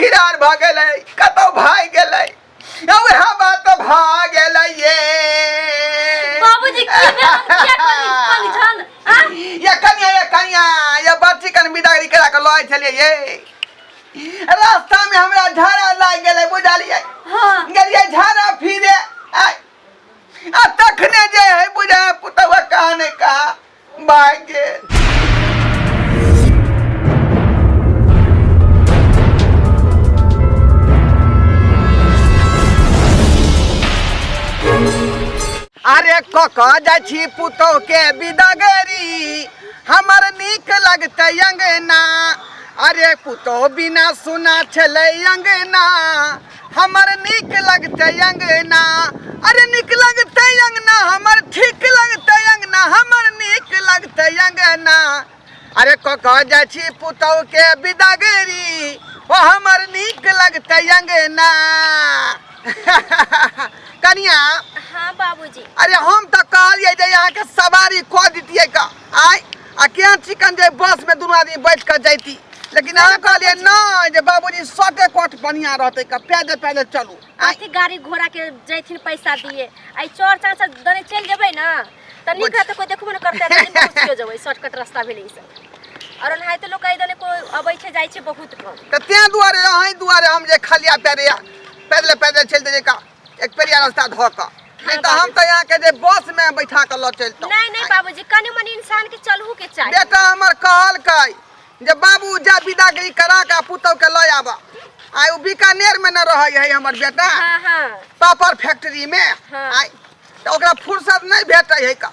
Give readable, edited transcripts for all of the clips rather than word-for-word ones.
फिरार भऽ गेलै, कतौ भागि गेलै। वएह बात भऽ गेलै ये। बाबूजी की भेल? हम किया कनी कनी छन आ? ये कनिया, ये कनिया, ये बच्ची कन बिदागरी करा के लऽ छलियै ये, रास्ता में हमरा झाड़ा लागि गेलै, बुझलियै? हाँ। गेलियै झाड़ा फिरे आय, आ तखने जे है बुझा पुतौआ कहाँ ने कहाँ भागि गेल। अरे कक जाइ छी पुतोह के बिदागरी, हमर नीक लगतै अंगना। अरे पुतोह बिना सुना छलै अंगना, हमर नीक लगतै अंगना। अरे नीक लगतै अंगना, हमर ठीक लगतै अंगना, हमर नीक लगतै अंगना। अरे कक जाइ छी पुतोह के बिदागरी, ओ हमर नीक लगतै अंगना। कनिया। हाँ बाबूजी। अरे हम तऽ कहलियै जे अहाँके सवारी कऽ दितियै का आय, आ केहन चिकन जे बस में दुनू आदमी बैठ कऽ जैती, लेकिन अहाँ कहलियै नहि जे बाबूजी सटे कोट बढ़िआँ रहतै का, पैदल पैदल चलू। आँय? अथी गाड़ी घोड़ा के जैथिन पैसा दिए, आई चौर चाँच दने चलि जेबै ना तऽ नीक रहतै, कोइ देखबो नहि करतै, जल्दी पहुँचियो जेबै, शॉर्टकट रास्ता भेलै ई सब। आओर ओनाहिते लोक एहि दने कोइ अबै छै जाइ छै बहुत कम। तऽ तें दुआरे अहीं दुआरे हम जे खलिया पैरे पैदले पैदल चलि देलियै का, एक पेरिया रास्ता धऽ कऽ, नहीं तऽ हम तऽ यहाँ के जे बस में बैठा कऽ लऽ चलतहुँ। नहीं नहीं बाबूजी, कनि मनि इंसान के चलहु के चाही। बेटा हमर कहलकै जे बाबू जा विदागरी करा के पुतहु के लऽ आबऽ। आइ ओ बीकानेर में न रहै है हमर बेटा। हाँ, हाँ। पापड़ फैक्ट्री में। हाँ। आइ तऽ ओकरा फुर्सत नहीं भेटै है का,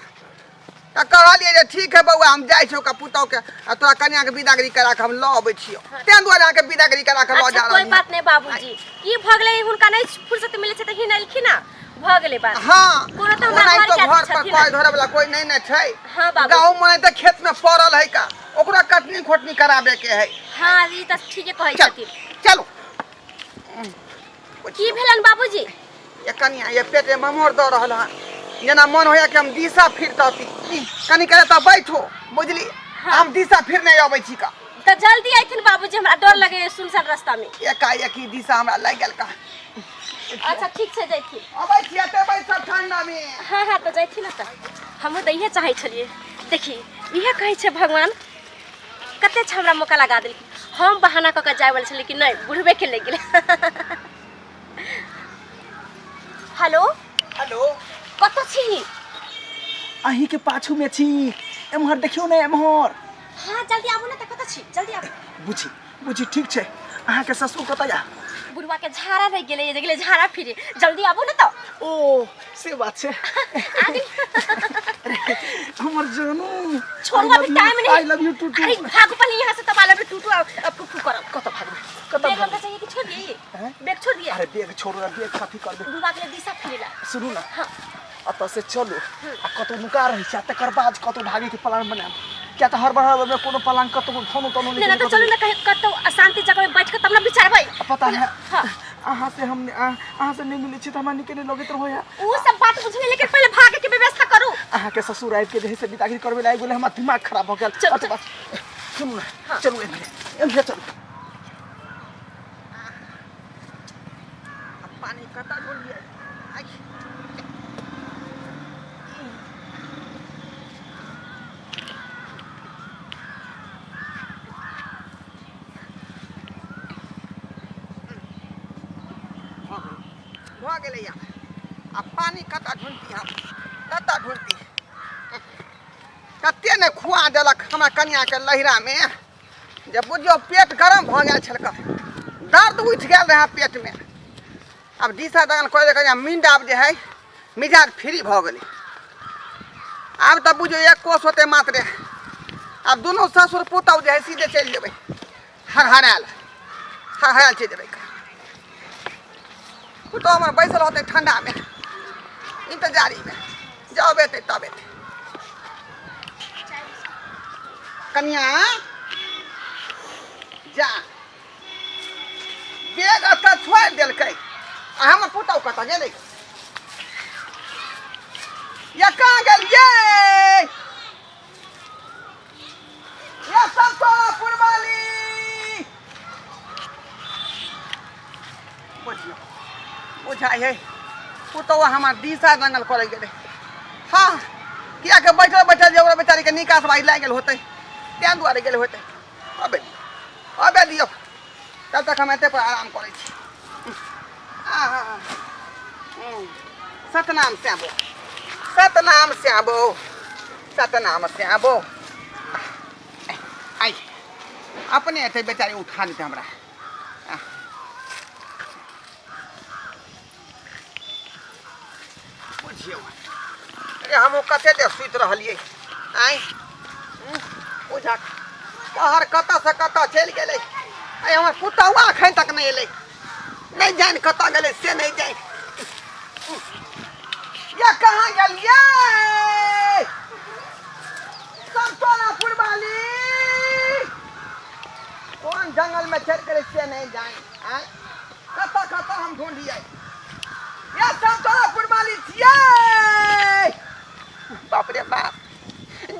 तऽ कहलियै जे ठीक है बौआ, हम जाइ छियौ पुतहु के आ तोरा कनिया के विदागरी करा के हम लऽ अबै छियौ। तें दुआरे अहाँके विदागरी करा के लऽ अच्छा, जा कोई रहल। बात नहीं बाबूजी, की भऽ गेलै हुनका नहीं फुर्सत मिलै छै तऽ ही एलखिन ना, भऽ गेलै बात। हाँ, कोनो तऽ हमरा ओनाहि घर तो के घर पर छथिन ना। कोई धरे वाला कोई नहीं ने छै। हाँ, बाबू। गाँव में तऽ खेत में पड़ल है का, ओकरा कटनी खोटनी कराबे के है। हाँ, ई तऽ ठीके कहै चल, छथिन। चलू। की भेलन बाबूजी? ये कनिया, ये पेट में ममोर दऽ रहल हन, जेना मन होया कि हम दिशा फिरतती। कनी करे तऽ बैठो, बुझली? हाँ। हम दिशा फिर नहीं अबै छी का। तऽ जल्दी अयथिन बाबूजी, हमरा डर लगे सुनसान रास्ता में। एकाएक ई दिशा हमरा लागि गेल का। अच्छा ठीक छै, जैथिन। अबै छी एते बैसब ठंडा में। हाँ हाँ तऽ जैथिन ने, तऽ हमहूँ तऽ इहे चाहै छलियै। देखी इहे कहै छै भगवान कते अच्छा हमरा मौका लगा देलखिन। हम बहाना कऽ के जाय वाला छलियै, लेकिन नहि, बुढ़बे के लागि गेलै। हेलो। हेलो। कतऽ छी? अहीं के पाछू में छी, एम्हर देखियौ ने एम्हर। हाँ जल्दी आबू ने, तऽ कतऽ छी? जल्दी आबू। बुझी बुझी ठीक छै, अहाँ के ससुर कतऽ या? बुढ़वा के झाड़ा रहि गेलै, जे गेलै झाड़ा फिरे, जल्दी आबू ने तऽ। ओ से बात छै। हमर जानू छोड़ू, अभी टाइम नहीं। I love you to to. अरे भागू पहले यहाँ से, तब I love you to to अब फुफू करब। कतऽ भागबै, कतऽ बैग भागबै? हमरा चाहिए कि छोड़ दिए? हैं? बैग छोड़ दिए? अरे बैग छोड़ू ना, बैग कथी करबै? बुढ़वा के दिशा फिरेला। सुनू ना। हाँ। एतऽ से चलू आ कतौ नुका रहै छी, आ तकर बाद कतौ भागे के प्लान बनायब, किया तऽ हर बार में कोनो प्लान कतौ फोनो तोनो नहीं ना, तो चलू ना कहीं कतौ अशांति जगह में बैठ के तब ना विचारबै। पता है। हाँ। अहाँ से हम अहाँ से नहीं मिलै छी तऽ हमरा नीके नहीं लगैत रहैया। उ सब बात बुझलियै, लेकिन पहले भागे के व्यवस्था करू। अहाँ के ससुर आबि के जे है से बिदागरी करबै लए आबि गेलै, हमर दिमाग खराब भऽ गेल। चलू, अच्छा, चलू। बस सुनू ना। हाँ। चलू एम्हरे एम्हरे चलू। पानी कतऽ ढोलियै? भऽ गेलै। आ पानी कतऽ ढूँढती हम, कतऽ ढूँढती? कते ने खुआ देलक हमरा कनियाके लहिरामे जे बुझियौ पेट गरम भऽ गेल छलक, दर्द उठि गेल रहए पेटमे। आब दिशा दगन कऽ कनिया मिंड आब जे है मिजाज फ्री भऽ गेलै। आब तऽ बुझियौ एक कोस होतै मात्रे, आब दुनू ससुर पुतहु जे है सीधे चलि जेबै, हरहरायल हरहरायल चलि जेबै। पुतहु हमर बैसल होतै ठंडामे इंतजारीमे, जब एतै तब एतै। कनिया जा बैग एतऽ छोड़ि देलकै आ हमर पुतहु कतऽ गेलै? या कहाँ गेलियै? या संतोलापुर वाली बुझाइ है पुतौआ हमर दिशा दंगल करै गेलै। हाँ, कियाके बैठल बैठल जे ओकरा बेचारीके निकास भाई लागि गेल होतै, तेँ दुआरे गेल होतै। अबे अबे दियौ, तब तक हम एते पर आराम करै छी। आहा, सतनाम श्यामो, सतनाम श्यामो, सतनाम श्यामो। आइ अपने एते बेचारी उठा लेतै हमरा। बुझियौ, अरे हम कते देर सुति रहलियै। आइ बुझा पहर कतऽ से कतऽ चलि गेलै। आइ हमर पुतहुआ एखन तक नहि एलै, नहि जानि कतऽ गेलै से नहि जानि। या कहाँ गेलियै समतोलापुर वाली? कोन जंगल में चलि गेलै से नहि जानि। आँय, कतऽ कतऽ हम ढूंढियै। या समतोलापुर वाली छियै? बाप रे बाप,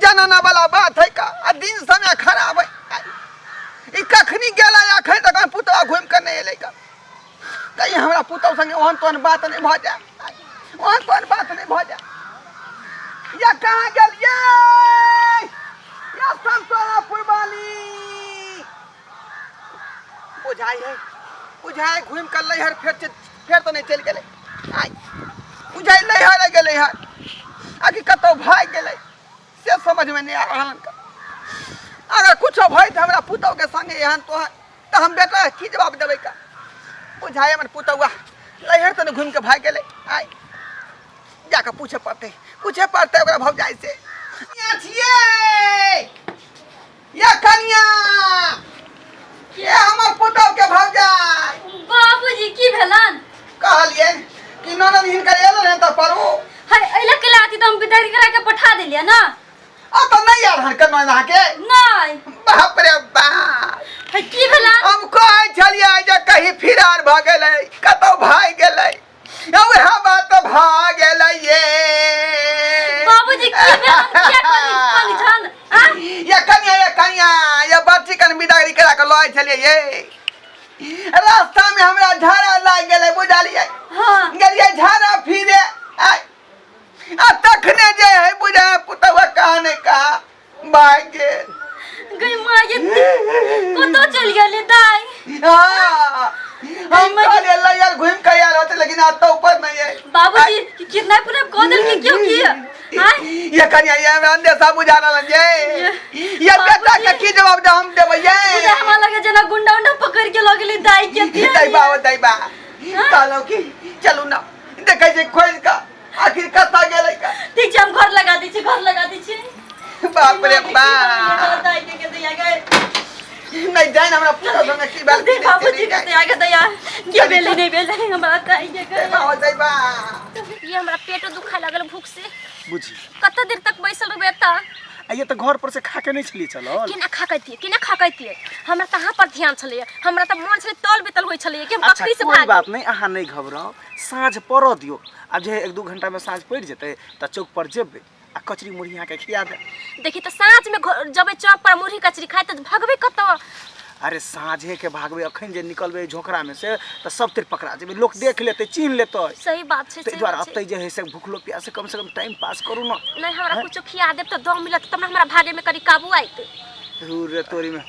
जनाना वाला बात है का, आ दिन समय खराब है। ई कखनी गेलै, एखन तक हमर पुतवा घुमि कऽ नहि एलै का। कहीं हमरा पुतहु संगे ओहन तोहन बात नहि भऽ जाय, ओहन तोहन बात नहि भऽ जाय। या कहाँ गेलियै या समतोलापुर वाली? बुझाइ है, बुझाइ घुमि कऽ लैहर फेर फेर तऽ नहि चलि गेलै। आइ बुझाइ लैहर गेलै हर, आकि कतहु भागि गेलै से समझमे नहि आ रहल हन। अगर कुछो भय तऽ हमरा पुतहुके संगे एहन तोहन, तऽ हम बेटा की जवाब देबै का? बुझाइ हमर पुतहुआ लैहर तऽ नहि घुमि कऽ भागि गेलै। आइ जाकऽ पूछे पड़तै, पूछे पड़तै ओकरा भौजाइ से। छियै या कनिया, ये हमर पुतहु के भौजाइ। बाबूजी की भेलन? कहलियै कि ननद हिनकर एलन हन तऽ पढ़ू। है अइला के लाती तऽ हम विदाई करा के पठा देलियै ना। आ तऽ नहि आयल हन ननद अहाँके? नहीं। बाप रे बाप, है की भेलन? हम कहै छलियै जे कहीं फिरार भऽ गेलै, कतौ भागि गेलै, वएह बात भऽ गेलै ये। बाबूजी की भेलन? किया कहली कहली छन? आ ये कनिया, ये कनिया, ये बच्ची कन बिदागरी करा के लऽ छलियै ये, रास्ता में हमरा झाड़ा लागि गेलै, बुझलियै? हाँ। गेलियै झाड़ा फिरे, आ तखने जे है बुझा पुतवा कहाँ ने कहाँ भागि गेल। गई माँ ये कतौ चलि गेली दाई? हाँ, हम कहलियै लैयर घुमि के आयल होतै, लेकिन आब तऽ ऊपर नहीं है। बाबूजी किडनैप उडनैप कऽ देलकै क्यों की? आँय? ये कनिया, ये हमरा अंदेशा बुझा रहल ये। ये बेटा के की जवाब दे हम देबै ये? बुझा हमरा लगे जेना गुंडा उंडा पकड़ के लऽ गेली दाई के। दैबा ओ दैबा, कहलहुँ कि चलू ना देखै छै खोजि कऽ आखिर कतऽ गेलै का। ठीक छै, हम घर लगा दै छी, घर लगा दै छी। बाप रे बाप, दाई के दैया गए नहि जानि हमरा पूरा संगे की भेल की नहि, से बाबूजी नहि के जानि। दैया के दैया के भेलै नहि भेलै हमरा दाई के। दैबा ओ दैबा, ये हमरा पेटो दुखाय लागल भूख से। बुझी कते देर तक बैसल रहबै एतऽ? आ ये तऽ घर पर से खा के नहीं छलिए चलल। केना खा कतियै, केना खा कतियै? हमरा तहाँ पर ध्यान छलैया, हमरा तऽ मन छलै तल बेतल होइ छलैया कि हम अच्छा कखनी से कोई भागी। बात नहीं, अहाँ नहीं घबराओ, साँझ पड़ऽ दियौ। आब जे 1-2 घंटा में साँझ पड़ि जेतै तऽ चौक पर जेबै आ कचरी मुरही अहाँके खिया देब। देखी तऽ साँझ में जेबै चौक पर मुरही कचरी खाइ तऽ भगबै कतऽ? अरे साँझे के भागबै, अखन जे निकलबै झोकरा में से तऽ सब तर पकड़ा जेबै, लोक देख लेतै, चिन्ह लेतै। सही बात छै। ताहि सही दुआरे बात छै। अतै जे है से भूखलो प्यासे कम से कम टाइम पास करू ना। नहीं, हमरा कुछो खिया देब तऽ दम मिलत, तब ना हमरा भागे में कनी काबू आयत। धूर रे तोरी में,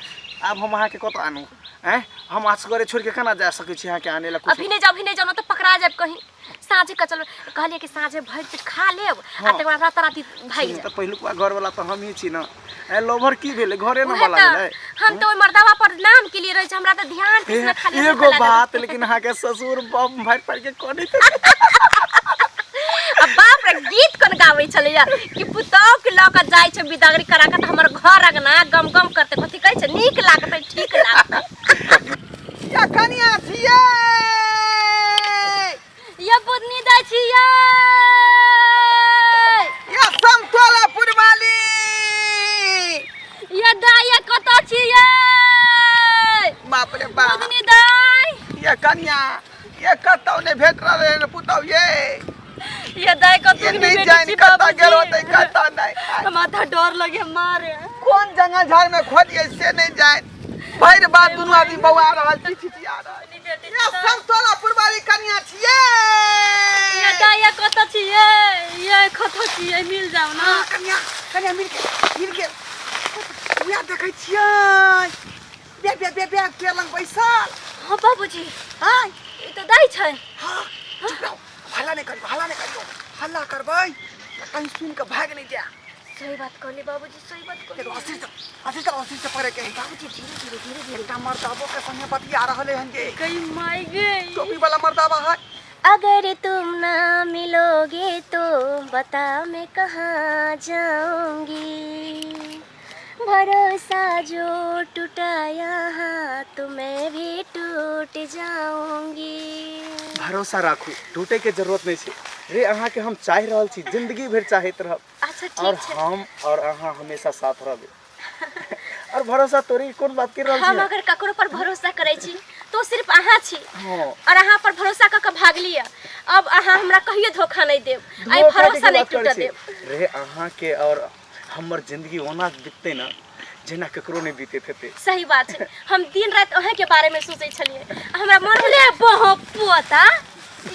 आब हम अहाँके कतऽ आनू? आँय, हम असगरे छोड़ि के केना जा सकै छी अहाँके आने ला कुछो? अभी नहीं जाओ, अभी नहीं जाओ ना तऽ पकड़ा जायब कहीं। साँझे के चलबै, कहलियै कि साँझे भरि पेट खा लेब आ हाँ। तकर बाद राता राति भागि सुनू जायब। तऽ पहिलुकवा घरवाला तऽ हमही छी ना। ए लोभर की भेलै, घरे न उहे वाला तऽ भेलै। हम तऽ ओहि मर्दावा पर नाम के लिए रहै छै, हमरा तऽ ध्यान कृष्ण खाली एगो भूख लागल। बात, लेकिन अहाँके ससुर बम भरि भरि के कनैत। आ बाप रे, गीत कोन गाबै छलैया कि पुतहु के लऽ कऽ जाइ छै बिदागरी करा कऽ तऽ हमर घर अंगना गम गम करतै, कथी कहै छै, नीक लागतै, ठीक लागतै। या कनिया छियै? या बुदनी दाइ छियै? या समतोलापुर वाली? या दाइ या कतऽ छियै? बाप रे बाप, बुदनी दाइ। ये कनिया, ये कतौ नहि भेट रहलै हन पुतहु ये। ये दाइ कतौ ये नहि नहि भेटै जानि छी कतऽ गेल होतै बाबूजी। कतऽ नहि। हमरा डर लगे मारे। कोन जंगल झाड़ में खोजिए से नहीं जाए। भरि बात दुनू आदमी बौआ रहल छी, छिचिया रहल। ये समतोलापुर। वाली कनिया छियै। ये दाया कत छियै, ये कत छियै, मिल जाओ ना। हाँ, कनिया कनिया मिल गेल, मिल गेल। उएह देखै छियै, बे बे बे बे पेड़ लग बैसल। हाँ बाबूजी। हाँ। ई तऽ दाइ छै। हाँ, चुप रहो, हल्ला नहीं करियो, हल्ला नहीं करियो। हल्ला करबै तऽ कहीं सुन के भागि नहीं जाए। सही बात कहली बाबूजी, सही बात कहली। देखो, अस्सी से, अस्सी से, अस्सी से पकड़े के है। बाबूजी धीरे धीरे धीरे धीरे। एकटा मर्दाबो के संगे बतिया रहले हन गे। कहीं माय गई। टोपी वाला मर्दाबा है। अगर तुम ना मिलोगे तो बता मैं कहाँ जाऊंगी, भरोसा जो टूटा यहाँ तो मैं भी टूट जाऊंगी। भरोसा राखू, टूटे के जरूरत नहीं छै रे। अहाँ के हम चाहि रहल छी, जिंदगी भरि चाहैत रहब। अच्छा ठीक और छै। हम और अहाँ हमेशा साथ रहबै। और भरोसा तोरी कोन बात कर रहल हम छी? अगर ककरो पर भरोसा करै छी तो सिर्फ अहाँ छी। हाँ। और अहाँ पर भरोसा कऽ के भागलियै, अब अहाँ हमरा कहियो धोखा नहीं देब, आइ धोखा के भरोसा की नहीं बात करै टूटऽ छी? देब। रे अहाँ के और हमर जिंदगी ओना बीतते ना जेना ककरो नहीं बीतैत हेतै। सही बात छै, हम दिन राति अहाँ के बारे में सोचै छलियै, हमरा मन भेलै बहो पोता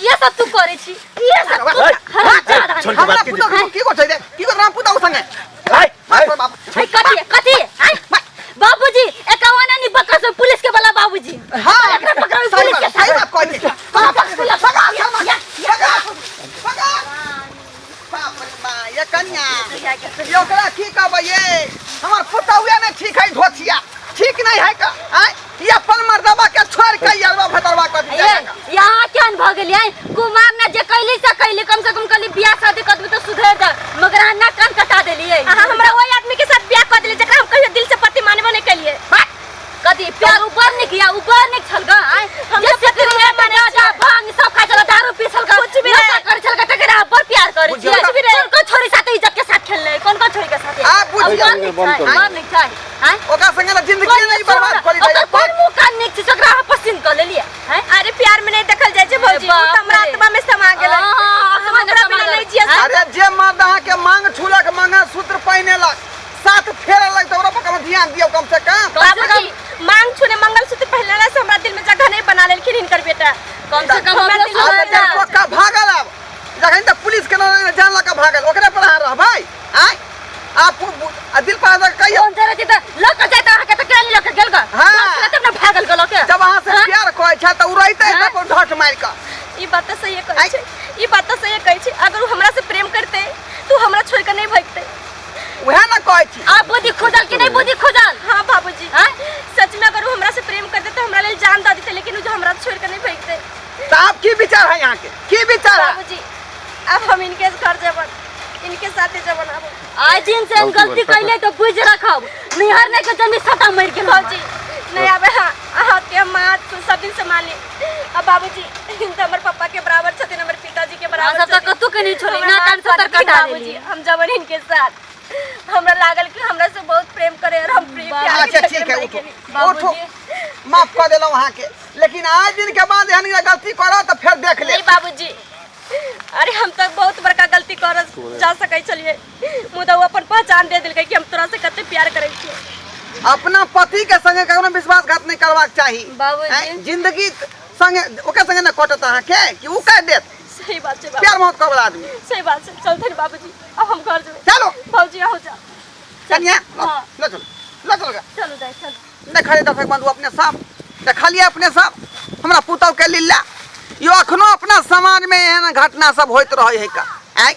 ये सब तू करै छी, ये सब तू है, हरामजादा। छोड़ के हमरा बात की पुतहु के की गोटे रे, की गोटे राम पुतहु संगे? हाय, हाय। बाप रे बाप। हाय, कथी कथी? हाय, बाबूजी एकावन आनी बकरा से पुलिस के वाला बाबूजी। हाँ, एकरा पकड़ाओ सही पुलिस बात, के सही साथ। बात कहै छी। पकड़, पकड़, पकड़, पकड़, पकड़। बाप रे बा, ये कन्या। ये ओकरा की कहबै ये? हमर पुतहुए ने ठीक है धोतिया। ठीक नहीं है का? आँय? ई अपन मर्दबा के छोड़ के ई अरबा भदरबा कर ये दिया। यहाँ क्या भऽ गेलियै? कुमार ने जे कैली से कैली, कम से कम कहली बियाह शादी कर देबै तऽ सुधरि जा, मगर अहाँ ना कान कटा देलियै। अहाँ हमरा ओहि आदमी के साथ बियाह कऽ देलियै जकरा हम कहियो दिल से पति मानबो नहीं केलियै। कथी प्यार ऊपर निक या ऊपर निक छल गा? आँय? हम जे तऽ पति सिगरेट नहीं मानै गांजा छियै। भांग सब खाइ छल, दारू पी छल गा, कुछ भी नशा नहीं। करै छल गा, तकरा बड़ प्यार करै बुझियौ छियै। तऽ। कुछ भी नहीं। कोन कोन छोरी साथे इज्जत के साथ खेललै, कोन कोन छोरी के साथे? आ, बुझियौ। अब बड़ नीक छै, बड़ नीक छै। आँय? ओकरा संगे तऽ जिंदगी कोन नहीं बर्बाद करी ओकर दैया। कोन मुँह कान नीक छै जकरा अहाँ पसंद कऽ लेलियै? आँय? अरे प्यार में नहीं देखल जाइ छै भौजी, उ तऽ हमरा बाप रे। आत्मा में समा गेलै। हाँ, हम आत्मा में ओकरा समा बिना गेलै। नहीं जिया आँय? अरे जे मर्द अहाँ के मांग छूलक, मंगलसूत्र पहिनेलक, साथ फेरलक, तऽ ओकरा पर कनो ध्यान दियौ कम से कम। कम से कम बाबूजी मांग छूने मंगलसूत्र पहिनेला से हमरा दिल में जगह नहीं बना लेलखिन हिनकर बेटा। कम से कम हमरा हमरो दिल में आब सुनबै तऽ ना। पक्का भागल। आब जखन तऽ पुलिस के न जानलक के भागल, ओकरे पर अहाँ रहबै? आँय? आप आ दिल पर अहाँ कहियौ। कोन जरे तऽ लऽ कऽ जाइत अहाँके तऽ केली लऽ कऽ गेल गा? हाँ। डर छलै तब ने भागल गेल के। जब अहाँ से हाँ? प्यार करै छै तऽ उ रहितै हाँ? तब ढट मारि कऽ। ई बात तऽ सही कहै आँय? छै, ई बात तऽ सही कहै छै। अगर उ हमरा से प्रेम करतै तो हमरा छोड़ के नहीं भागतै। उएह ने कहै छी। आ बुद्धि खुजल कि नहीं बुद्धि खुजल? हाँ बाबूजी, हाँ? सच में अगर वो हमरा से प्रेम करते तो हमरा लेल जान दऽ देते, लेकिन उ जो हमरा छोड़ के नहीं भागतै। तऽ आब की विचार है यहाँ के, की विचार है? बाबूजी अब हम इनके घर जेबन, इनके साथे जेबन अब। आइ दिन से हम गलती कैले तो बुझ रखब, निहर नहीं के जमी सटा मर गेल। बाबूजी नहीं आबे। हाँ, अहाँ के माँ सब दिन से मानी। अब बाबूजी इन तो हमर पापा के बराबर छथिन, हमर पिताजी के बराबर सब तऽ छथिन। कतौ के नहीं छोड़े हमरा ना कान हाथ सतर पकड़थिन कटा बाबूजी, देली। हम जबन इनके साथ हमरा लागल कि हमरा से बहुत प्रेम करे और हम प्रेम प्यार के अच्छा चक्कर ठीक है, में उठो गेली। उठो, माफ कऽ देलहुँ अहाँके, लेकिन आज दिन के बाद एहन गलती करब तऽ फेर देख नहीं लेब। बाबूजी, अरे हम तऽ बहुत बड़का गलती कर जा सकै छलियै, मुदा ओ अपन पहचान दे देलकै कि हम तोरा से कते प्यार करै छियै। अपना पति के संगे कखनो विश्वासघात नहीं करबाक चाही। बाबूजी। आँय, जिंदगी संगे ओकर संगे ने कटत अहाँके कि उ काटि देत। सही बात छै बाबू। प्यार मोहब्बत करवला आदमी। सही बात छै। चलथिन बाबूजी, अब हम घर जेबै। चलो भौजी आहो जाओ। कन्या, हाँ। ल चलो, ल चलो गा। चलू दाइ चलू। देखलियै दर्शक बंधु अपने सब, देखलियै अपने सब हमरा पुतहु के लीला। यो अखनो अपना समाज में एहन घटना सब होइत रहै है का? आँय?